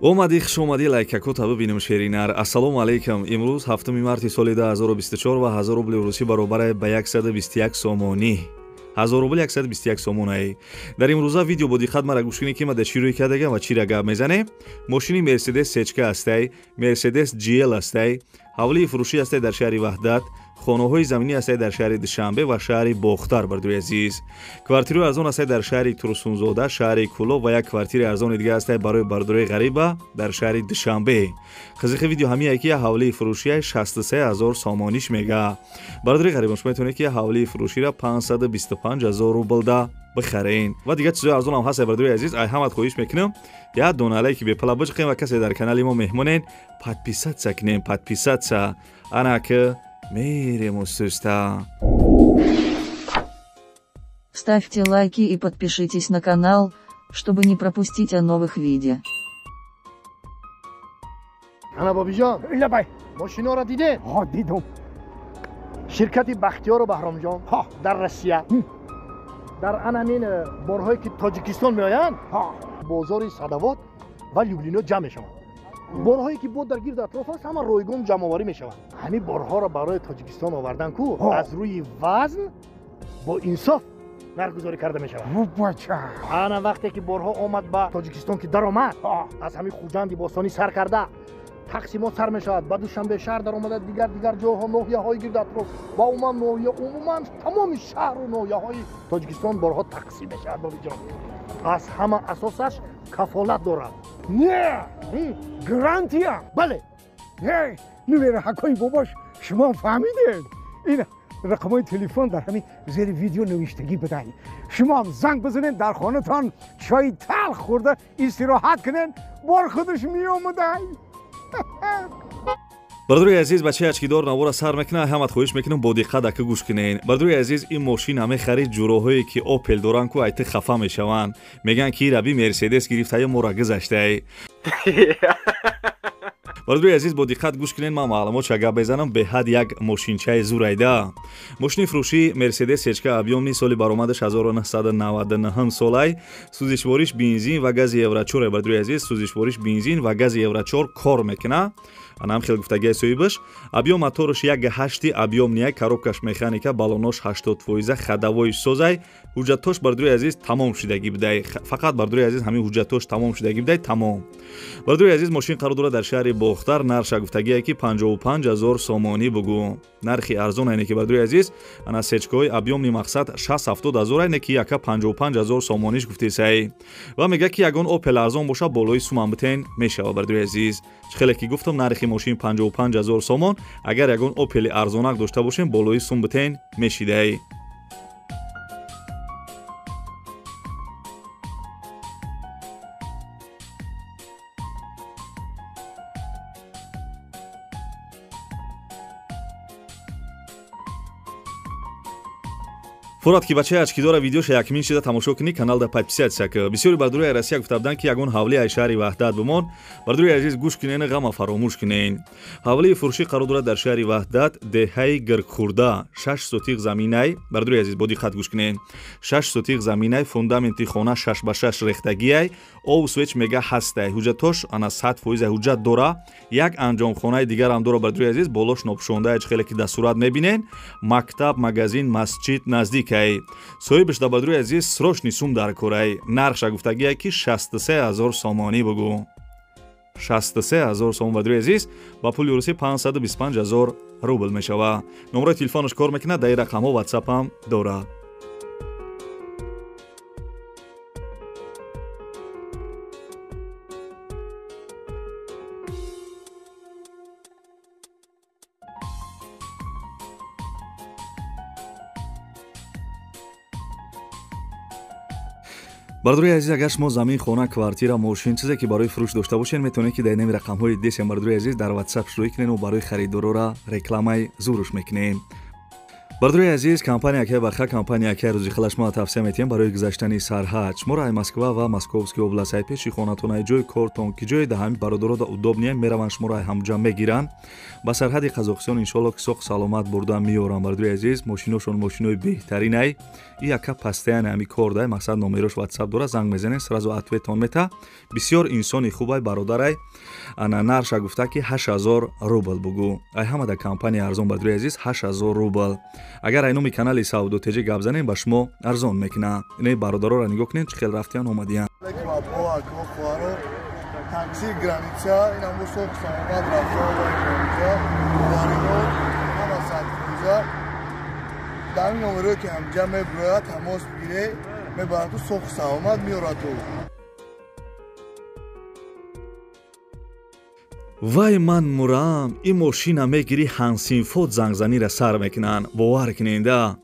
Омадӣ, хуш омадӣ, лайкакота бибинем, шеринар. Ассалому алайкум. Имрӯз 7 марти соли 2024 ва 1000 рубли русӣ баробар ба 121 сомонӣ. 1000 рубл 121 сомонае. Дар имрӯза видео бо диққат мара гӯш кунед, ки ма дар чӣ рӯй кардагам ва чиро гап мезанем. Мошини Мерседес Сечка ҳастай, Мерседес GL ҳастай, ҳавлии фурӯшӣ ҳастай дар шаҳри Ваҳдат, хонаҳои заминӣ ҳастай дар шаҳри Душанбе ва шаҳри Бохтар, бардори азиз. Квартираи арзон ҳастай дар шаҳри Турсунзода, шаҳри Кӯлоб ва як квартираи арзони дига ҳастай барои бардорои ғариба дар шаҳри Душанбе. Қизиқи видео ҳамие ки ҳавлии фурӯшия 63 000 сомониш мега. Бардори ғарибон, шумо метавонед, ки ҳавлии фурӯширо 525 000 рублда бихарен. Ва дигар чизои арзон ҳам ҳаст, бардори азиз. Ай ҳамат хоҳиш мекунам, як дона лайки бепала биҷиқем ва касе дар канали мо меҳмонен, подписаться кунем, подписаться. Ана ки мерем устуста. Ставьте лайки и подпишитесь на канал, чтобы не пропустить о новых видео. Ана, Бобиҷон. Лабай. Мошиноро дидед? Ҳо, дидум. Ширкати Бахтиёру Баҳромҷон дар Россия дар ан ҳамин борҳое, ки Тоҷикистон меоянд, бозори Садовод ва Люблино ҷамъ мешаванд. Борҳое, ки бо дар гирду атроф аст, ҳама ройгон ҷамъоварӣ мешаванд. Ҳамин борҳоро барои Тоҷикистон овардан ку аз рӯи вазн бо инсоф нархгузорӣ карда мешавад. Бача. Ана вақте ки борҳо омад ба Тоҷикистон, ки даромад, аз ҳамин Хуҷанди бостонӣ сар карда, тақсимот сар мешавад, ба Душанбе шаҳр даромада, дигар дигар ҷойҳо, ноҳияҳои гирду атроф ва умуман ноҳия, умуман тамоми шаҳру ноҳияҳои Тоҷикистон борҳо тақсим мешавад. Бобиҷон, аз ҳама асосаш кафолат дорад. Не, гарантия. Бале. Нувераҳакҳои бобош, шумо фаҳмидед, ин рақамҳои телефон дар ҳамин зери видео навиштагӣ будай. Шумоам занг бизанед, дар хонатон чойи талх хӯрда истироҳат кунед, бор худаш меомадай. Бародари азиз, бачаи очкидор навора сар мекунад. Ҳамат хоҳиш мекунам, бо диққат ака гӯш кунед. Бародари азиз, ин мошина мехарид, ҷуроҳое ки Опел доранд ку айти хафа мешаванд, мегӯянд, ки раби Мерседес гирифтаю моро гузаштай. Бародари азиз, бо диққат гӯш кунед, ман маълумотша гап мезанам. Беҳад як мошинчаи зурайда. Мошини фурӯшӣ Мерседес Сечка объёмный, соли баромадаш 1999 солай, сӯзишвориш бензин ва гази евро 4. Бародари азиз, сӯзишвориш бензин ва гази евро 4 кор мекунад. Анам хел гуфтагиай соҳибаш. Объём мотораш 1,8 объёмный, коробкаш механика, балонош 80%, ходовойш созай. Ҳуҷҷатош, бародари азиз, тамом шудагӣ будай. Фақат, бародари азиз, ҳамин ҳуҷҷатош тамом шудагӣ будай, тамом. Бародари азиз, мошин қарор дорад дар шаҳри Бохтар. Нарша гуфтагие, ки 55 ҳазор сомонӣ бугӯ. Нархи арзон айне ки, бародари азиз, ана сечкаҳои объёмный мақсад 60-70 ҳазор, айне ки яка 55 ҳазор сомониш гуфтесай. Ва мега, ки ягон Опел арзон боша, болои сумам битен мешава. Бародари азиз, чӣ хеле ки гуфтам, нархи мошин 55 ҳазор сомон. Агар ягон Опели арзонак дошта бошем, болои сум битен мешидай. Фурат, ки бачаи очкидора видеоша якмин шида тамошо кунӣ, каналда подписаться ка. Бисёри бардорои Россия гуфта буданд, ки ягон ҳавли ай шаҳри Ваҳдат бимон. Бардорои азиз, гӯш кунен, ғама фаромӯш кунен. Ҳавлии фурӯшӣ қарор дорад дар шаҳри Ваҳдат, деҳаи Гиркхӯрда, 6 сотиқ заминай. Бардорои азиз, бо диққат гӯш кунен: 6 сотиқ заминай, фундаменти хона 6 ба 6 рехтагиай, ову свет мега ҳастай. Ҳуҷҷатош ана 100% ҳуҷҷат дора. Як анҷомхонаи дигарам дора, бардорои азиз, болош нопӯшондаи, чӣ хеле ки дар сурат мебинен. Мактаб, магазин, масҷид наздикай. Соҳибаш да, бардорои азиз, срочный сум дар корай. Нархша гуфтагие, ки 63 ҳазор сомонӣ бугӯ. 63 ҳазор сомон, бардорои азиз, ба пули русӣ 525 ҳазор рубл мешавад. Номерои телефонаш кор мекунад, дар ин рақамҳо ватсапам дорад. Бародарои азиз, агар шумо замин, хона, квартира, мошин, чизе ки барои фурӯш дошта бошед, метавонед, ки дар инами рақамҳои десем, бародарои азиз, дар ватсап шурӯъ кунед. Мо барои харидорора рекламаи зуруш мекунем. Бародарои азиз, компания Акай Баха, компания Акай Рӯзихалаш мо тавсия метиҳем барои гузаштани сарҳад. Шуморо ай Москва ва Московский област, ай пеши хонатон, ай ҷои кортон, ки ҷои даҳами бародаро да удобнее мераванд, шуморо ай ҳамҷа мегиранд. Ба сарҳади Қазоқистон иншоалло ки соқ саломат бурда меоранд. Бародарои азиз, мошиношон мошинои беҳтарин ай. И яка пастаян ҳами кор дай, мақсад номерош WhatsApp дора, занг мезанед, сразу ответон мета. Бисёр инсони хубай бародарай. Ана нарша гуфта ки 8000 рубл бугу. Ай ҳама да компания арзон, бародарои азиз, 8000 рубл. Агар ай номи канали Савдо ТЖ гап занем, ба шумо арзон мекунад. Инаи бародароро нигоҳ кунед, чӣ хел рафтиян омадиян. Такси граница, ин ҳам соқ саломат рафта граница, боварино ҳама 100%. Дар ин номерое ки ҳамҷа мебирояд, тамос бигире, мебарад ту соқ саломат меорад ту. Вай ман мурам, ин мошина мегирӣ, ҳансинфот зангзанира сар мекунанд. Бовар куненда.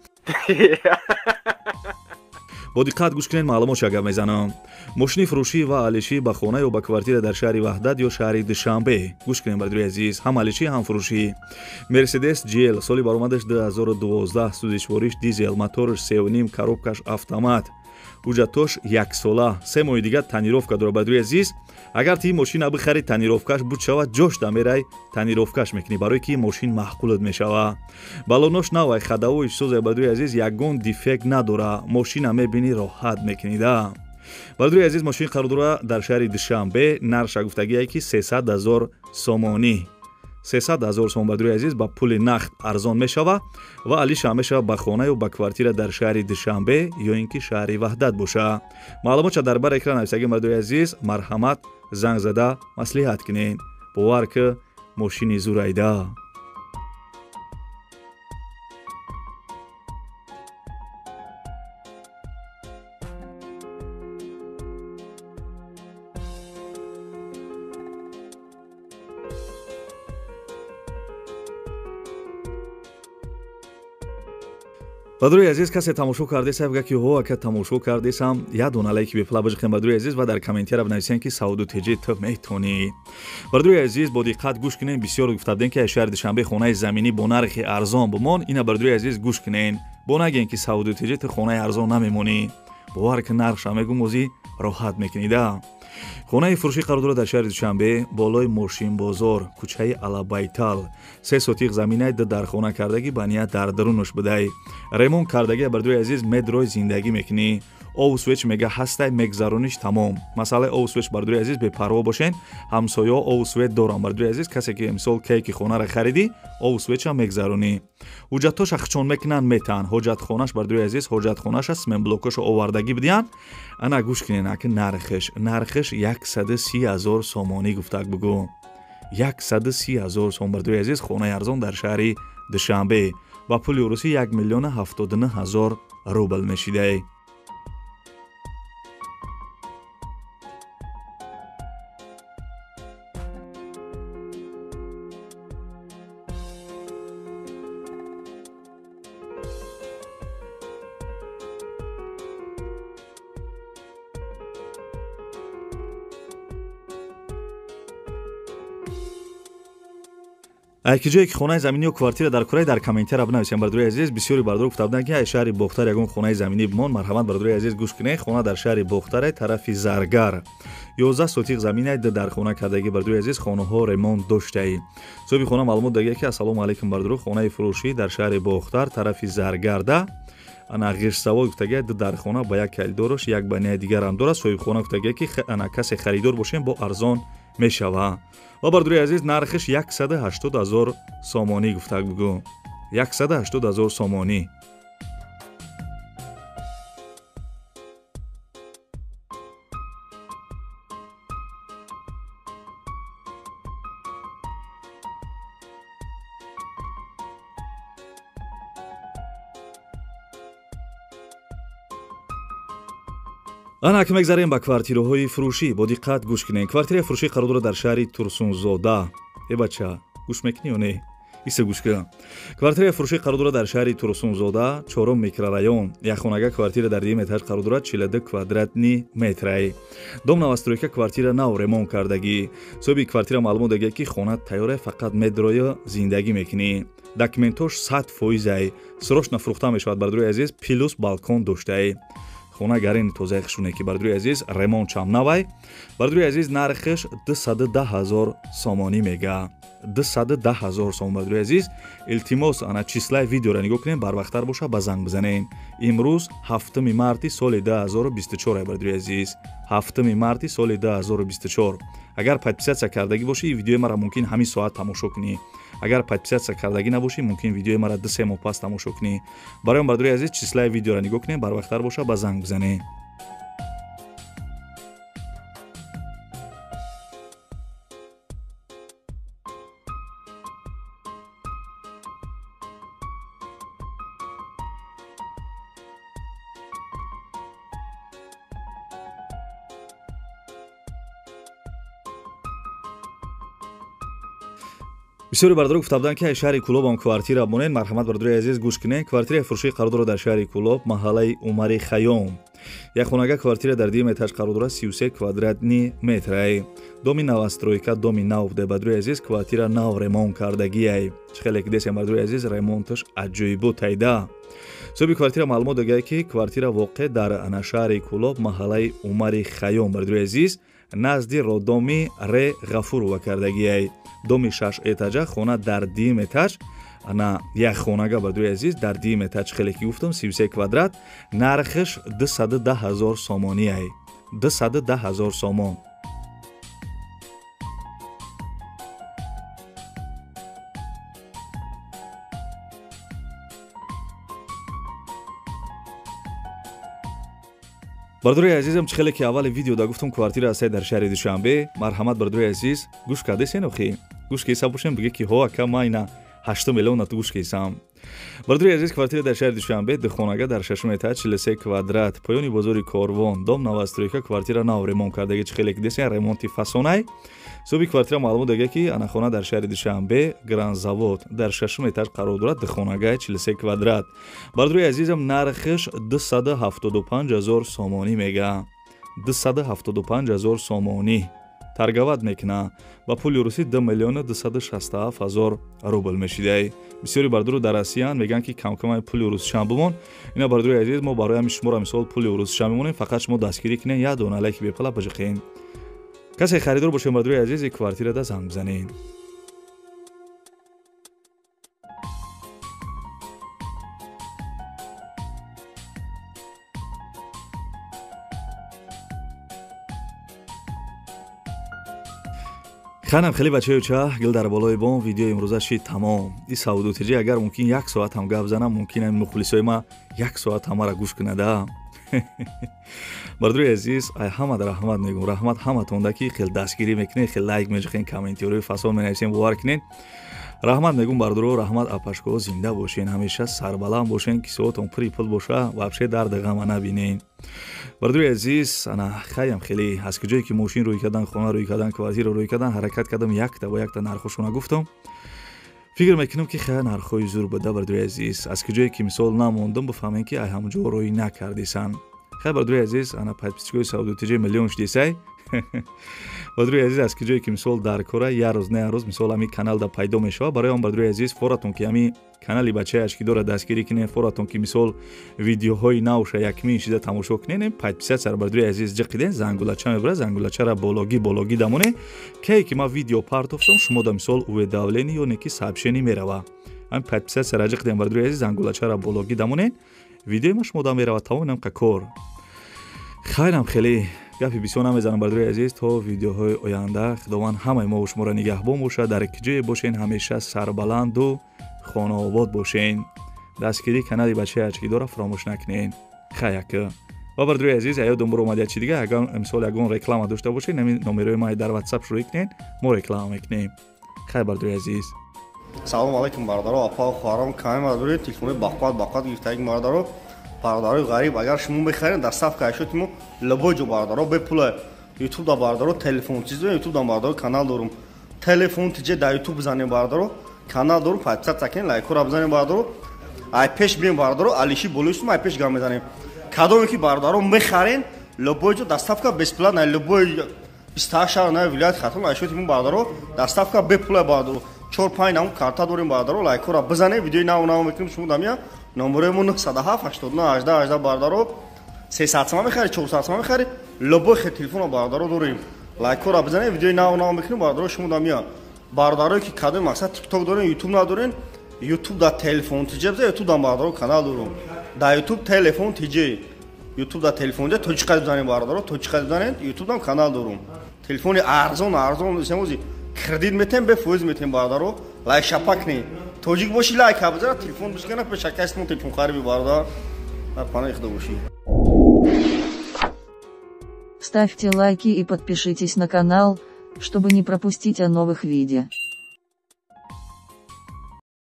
Бо диққат гӯш кунед, маълумот ча гап мезанам. Мошини фурӯшӣ ва алишӣ ба хона ё ба квартира дар шаҳри Ваҳдат ё шаҳри Душанбе. Гӯш кунед, бародари азиз, ҳам алишӣ, ҳам фурӯшӣ. Мерседес GL, соли баромадаш 2012, сӯзишвориш дизел, мотораш 3.5, коробкаш автомат. Ҳуҷҷатош яксола, 3 моҳи дигар тонировка дорад. Бародари азиз, агар ти мошина бихарӣ, тонировкаш буд шавад, ҷош дамерай, тонировкаш мекунӣ, барое ки мошин маъқулат мешавад. Балонош навай, хадавои созай, бародари азиз, ягон дефект надора. Мошина мебинӣ, роҳат мекунида. Бародари азиз, мошин қарор дора дар шаҳри Душанбе, нарша гуфтагие ки 300 000 сомонӣ. 300 000 сом, бародари азиз, ба пули нақд арзон мешава ва алиша мешава ба хона ё ба квартира дар шаҳри Душанбе ё ин ки шаҳри Ваҳдат боша. Маълумотша дар бар экран нависагӣ, бародари азиз, марҳамат занг зада маслиҳат кунед. Бовар ки мошини зурайда. Бародари азиз, касе тамошо кардесам, га ки ҳо ака тамошо кардесам, як дона лайки бепла бижиқем, бародари азиз, ва дар комментария бинависем ки Савдо ТЖ ту метонӣ. Бародари азиз, бо диққат гӯш кунем, бисёр гуфта будем ки шаҳри Душанбе хонаи заминӣ бо нархи арзон бимон. Ина бародари азиз гӯш кунем, бо нагем ки Савдо ТЖ ту хонаи арзон намемонӣ. Бовар ки нархша мегум, озӣ роҳат мекунида. Хонаи фурӯшӣ қарор дорад дар шаҳри Душанбе, болои мошинбозор, кӯчаи Алабайтал. 3 сотиқ заминай, ду дархона кардагӣ, ба ният дар дарунаш будай. Ремонт кардагӣ, бародари азиз, медрой зиндагӣ мекунӣ. Ов свеч мега ҳастай, мегзарониш тамом. Масъалаи ов свеч, бародари азиз, бепарво бошен, ҳамсояҳо ов свет доранд, бародари азиз. Касе ки мисол кейки хонара харидӣ, ов свеча мегзаронӣ. Ҳуҷҷатҳоша хичон мекунанд, метаҳанд. Ҳоҷатхонаш, бародари азиз, ҳоҷатхонаша сменблокошо овардагӣ бидиҳанд. Ана гӯш кунед, аки нархиш, нархиш 130 000 сомонӣ гуфтак бугӯ. 130 000 сом, бародари азиз, хонаи арзон дар шаҳри Душанбе. Ба пули русӣ 1 079 000 рубл мешидай. Ки ҷое ки хонаи заминӣ ё квартира дар курай, дар комментария бинависем, бародари азиз. Бисёри бародаро гуфта буданд ки ай шаҳри Бохтар ягон хонаи заминӣ бимон. Марҳамат, бародари азиз, гӯш кунед, хона дар шаҳри Бохтар, тарафи Заргар, 11 сотиқ заминай, ду дархона кардагӣ, бародари азиз, хонаҳо ремонт доштаи. Соҳиби хона маълумот дагия ки ассалому алайкум, бародаро, хонаи фурӯшӣ дар шаҳри Бохтар, тарафи Заргарда, ана ғирсавод гуфтагия, ду дархона ба як калидорош, як банияи дигарам дорад. Соҳиби хона гуфтагия ки ана касе харидор бошем, бо арзон мешава. Ва бародари азиз, нархиш 180 000 сомонӣ гуфтак бугӯ. 180 000 сомонӣ. Ана ки мегзарем ба квартираҳои фурӯшӣ. Бо диққат гӯш кунед. Квартираи фурӯшӣ қарор дорад дар шаҳри Турсунзода. Э бача, гӯш мекунӣ ё не? Иса гӯш кун. Квартираи фурӯшӣ қарор дорад дар шаҳри Турсунзода, чорум микрорайон. Як хонага квартира дар дуюм этаж қарор дорад, 42 квадратный метрай. Дом новостройка, квартира нав ремонт кардагӣ. Соҳиби квартира маълумот дагия, ки хона тайёра, фақат медроя зиндагӣ мекунӣ. Документош 100%-ай. Срочно фурӯхта мешавад, бардори азиз, плюс балкон доштай. Хона гарини тозаи хушуне ки, бардори азиз, ремонт чам навай. Бардори азиз, нархш 210 ҳазор сомонӣ мега. 210 ҳазор сомон, бардори азиз. Илтимос, ана числаи видеоро нигоҳ кунем, барвақттар боша ба занг бизанем. Имрӯз 7 марти соли 2024, бардори азиз. 7 марти соли 2024. Агар подписаться кардагӣ бошӣ, видеои маро мумкин ҳамин соат тамошо кунӣ. Агар подписаться кардагӣ набошӣ, мумкин видеои маро 2-3 моҳ пас тамошо кунӣ. Барои он, бардори азиз, числаи видеоро нигоҳ кунем, барвақттар боша ба занг бизанем. Бисёри бардоро гуфта буданд, ки ай шаҳри Кӯлобам квартира монед. Марҳамат, бардори азиз, гӯш кунед. Квартираи фурӯшии қарор дорад дар шаҳри Кӯлоб, маҳаллаи Умари Хайём. Як хонага квартира дар дуюм этаж қарор дорад, 33 квадратный метрай. Доми новостройка, доми нав буде, бардори азиз, квартира нав ремонт кардагиай. Чӣ хеле ки десем, бардори азиз, ремонташ аҷоибо тайда. Соҳиби квартира маълумот дагия, ки квартира воқеъ дар ана шаҳри Кӯлоб, маҳаллаи Умари Хайём, бардори азиз, назди роддоми Ре Ғафурова кардагиай. Доми шаш этажа, хона дар дуюм этаж, ана як хонага, бардори азиз, дар дуюм этаж, хеле ки гуфтам, 33 квадрат, нархш 210 ҳазор сомониай. 210 ҳазор сомон. Бардори азизам, чӣ хеле ки аввали видеода гуфтам, квартира ҳастае дар шаҳри Душанбе. Марҳамат, бардори азиз, гӯш кардесен охи? Гӯш кеса бошем, биге ки ҳо, ака, ма ина 8 миллион ту гӯш кесам. Бардори азиз, квартира дар шаҳри Душанбе, духонага дар шашум этаж, 43 квадрат, поёни бозори Корвон, дом новостройка, квартира нав ремонт кардаги, чӣ хеле ки десен, ремонти фасонай. Соҳиби квартира маълумот дага, ки ана хона дар шаҳри Душанбе, Гранзавод, дар шашум этаж қарор дорад, духонага, 43 квадрат. Бардори азизам, нархш 275 ҳазор сомонӣ мега. 275 ҳазор сомонӣ торговать мекуна. Ба пули русӣ 2 миллиону 267 ҳазор рубл мешидай. Бисёри бардору дар Россиян мегӯянд, ки камкамай пули русишам бимон. Ина, бардори азиз, мо барои ҳами шуморо мисол пули русишам мемонем, фақат шумо дастгирӣ кунед, як дона лайки бепала бижиқен. Касе харидор бошед, бардори азиз, и квартирада занг бизанед. Ханам хеле бачаюча гил дар болои бом, видеои имрӯза шид тамом. И савдутиҷи агар мумкин як соат ҳам гап занам, мумкин ами мухлисои ма як соат ҳамара гӯш кунада. Бардори азиз, ай ҳамада раҳмат мегӯм, раҳмат ҳаматонда, ки хел дастгирӣ мекунед, хел лайк меҷиқен, комментиёрои фасон менависем, бовар кунед. Раҳмат мегӯм, бардоро, раҳмат, апашко, зинда бошен, ҳамеша сарбаланд бошен, кисоатон пури пул боша, вообще дарди ғама набинен. Бардори азиз, ана хаям хеле аз куҷое ки мошин рӯй кардан, хона рӯй кардан, квартира рӯй кардан, ҳаракат кардам, якта ба якта нархошона гуфтам. Фикр мекунам, ки хая нархҳои зур буда, бардори азиз. Аз куҷое ки мисол намондам, бифаҳмем, ки ай ҳамҷо рӯй накардисан. Хай, бардори азиз, ана подписчикои савдутиҷи миллион шудисай. Бардори азиз, аз куҷое ки мисол дар кора як рӯз на як рӯз мисол ҳами каналда пайдо мешавад. Барои он, бардори азиз, форатон ки ҳами канали бачаи ашкидора дастгирӣ кунед, форатон ки мисол видеоҳои навша якмин шида тамошо кунед, подписаться, бардори азиз, ҷиқиден, зангулача мебарад, зангулачара бологӣ бологӣ дамоне, кае ки ман видео партофтам, шумо да мисол уведомление ё не ки сообщение мерава. Ҳами подписаться ра ҷиқиден, бардори азиз, зангулачара бологӣ дамонед, видеои ма шумо да мерава. Тамом, инам ка кор. Хайрам, хеле гапи бисёр намезанам, бардори азиз. То видеоҳои оянда Худованд ҳамаи мо шуморо нигаҳбон бошад. Дар ҷое бошен, ҳамеша сарбаланду хонаобод бошен. Дастгирии канали бачаи ачкидора фаромӯш накунед. Хаяка ва, бардори азиз, аёдум буро омад чи дига, агар мисол ягон реклама дошта бошед, ҳамин номерои ма дар WhatsApp шурӯъ кунед, мо реклама мекунем. Хай, бардори азиз. Салом алайкум, бародаро, апа, хоҳарон. Каме бародари телефони бақват бақват гирифтаги, бародаро, бародарои ғариб, агар шумо мехаред, дар саф кайшоти мо любой ҷо, бародаро, бепула. Ютуб да, бародаро, телефон чиз, ютуб да, бародаро, канал дорум, телефон тиҷе дар ютуб бизанем, бародаро. Канал дорум, подписаться кунед, лайкҳоро бизанед бародаро. Ай пеш бием бародаро, алиши болои ай пеш гап мезанем. Кадоме ки бародаро мехарен, любой ҷо доставка бесплатна, любой 28 шаҳр на вилояти Хатлон айшоти мо бародаро, доставка бепула бародаро. 4-5 нам карта дорем бародаро, лайкҳоро бизанед, видеои нав нав мекунем шумо дамия. Номерои мо 907 89 18 18 бародаро. 300 сомон мехари, 400 сомон мехари, любой хе телефона бародаро дорем. Лайкҳоро бизанед, видеои нав нав мекунем бародаро шумо дамия. Бародарое ки кадоми мақсад TikTok дорен, YouTube надорен, YouTube да телефон тиҷе бизан, YouTube да бародаро канал дорум. Да YouTube телефон тиҷе. YouTube да телефон ҷа тоҷиқа бизанед бародаро, тоҷиқа бизанед, YouTube дам канал дорум. Телефони арзон, арзон, семози кредит метем, бе фоиз метем бародаро. Лайк шапак не. Тоҷик боши лайк бизана, телефон бишкана, пешакастмон телефон хариби бародар. Паноҳи Худо бошӣ. Ставьте лайки и подпишитесь на канал, чтобы не пропустить о новых видео.